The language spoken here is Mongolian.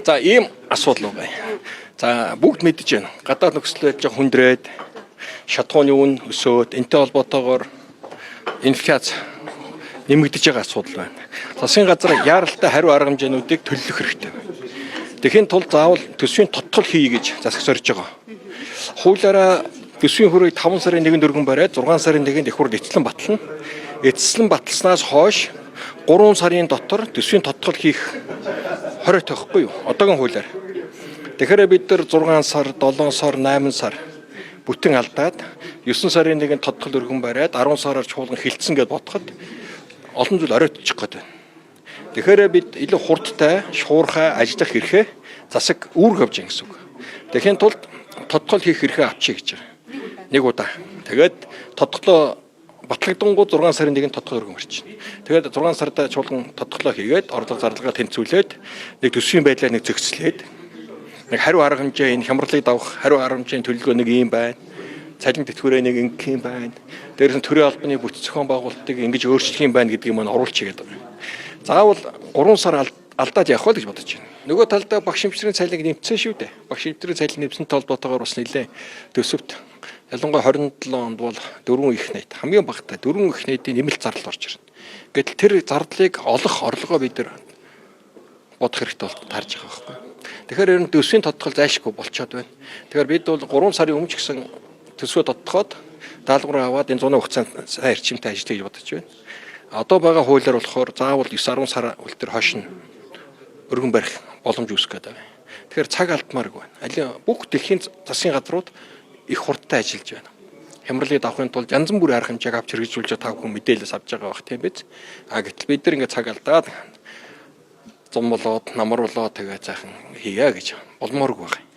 За, ийм асуудал байгаа. За, бүгд мэдэж байна. Гадаад нөхцөл байдал жоо хүндрээд, шатхууны үн өсөөд, энтэй холбоотойгоор инфляц нэмэгдэж байгаа асуудал байна. Засгийн газар яаралтай хариу арга хэмжээнүүдийг төлөвлөх хэрэгтэй байна. Тэгэхийн тулд заавал төсвийн тодтол хий гэж засаг зорж байгаа. Хуулиараа төсвийн хүрээ 5 сарын 1-нд өргөн бариад 6 сарын 1-нд их хурл эцэслэн батлана. Эцэслэн баталснаас хойш 3 сарын дотор төсвийн тодтол хийх хориот байхгүй юу? Одоогийн хуулиар. Тэгэхээр бид нар 6 сар, 7 сар, 8 сар бүтэн алдаад 9 сарын 1-нд тодтол өргөн бариад 10 сараар чуулган хилцсэн гэж бодоход олон зүйл оройтчих гээд байна. Тэгэхээр бид илүү хурдтай, шуурхай ажиллах эрхээ засаг үүрэг авч байгаа гэсэн үг. Тэгэхийн тулд тодтол хийх эрхээ авчия гэж байгаа. Нэг удаа. Тэгээд тодтолоо батлагдангууд 6 сарын 1-нд тодтол өргөн барьчихна. Тэгээд 6 сарда чуулган тодтолоо хийгээд орлого зарлагаа тэнцвүүлээд, нэг төсвийн байдлаар нэг зохицлээд, нэг хариу арга хэмжээ, энэ хямралыг давах хариу арга хэмжээний төлөвлөгөө нэг юм байна. Цалин тэтгэврээ нэг ингэх юм байна. Дээрээс нь төрийн албаны бүтэц зохион байгуулалтыг ингэж өөрчлөх юм байна гэдгийг маань оруулчих гэдэг. Заавал 3 сар алдаад явах вэ гэж бодож байна. Нөгөө талдаа багш эмчнэрийн цалинг нэмсэн шүү дээ. Багш эмчнэрийн цалин нэмсэнтэй холбоотойгоор бас нэлээд төсөвт, ялангуяа 27 онд бол дөрвөн их найт, хамгийн багадаа дөрвөн их найтын нэмэлт зардал орж ирнэ. Гэтэл тэр зардлыг олох орлогоо бид нар бодох хэрэгтэй бол таарж байгаа байхгүй. Тэгэхээр ер нь төсвийн тодтгол зайлшгүй болчоод байна. Тэгэхээр бид бол 3 сарын өмнө ч гэсэн төсвөө тодтгоод, даалгавраа аваад энэ зуны хугацаанд сайн эрчимтэй ажиллая гэж бодож байна. Одоо байгаа хуулиар болохоор заавал 9 10 сар үлтер хойш нь өргөн барих боломж үүсгэх гээд байна. Тэгэхээр цаг алдмааргүй байна. Алин бүх дэлхийн засгийн газрууд их хурдтай ажиллаж байна. Хямралыг авахын тулд янз бүрийн арга хэмжээг авч хэрэгжүүлж та бүхэн мэдээлэлс авч байгаа байх, тийм биз? А гэтэл бид нар ингээд цаг алдаад, зум болоод, намар болоод тэгээ сайхан хийе гэж болмооргүй байна.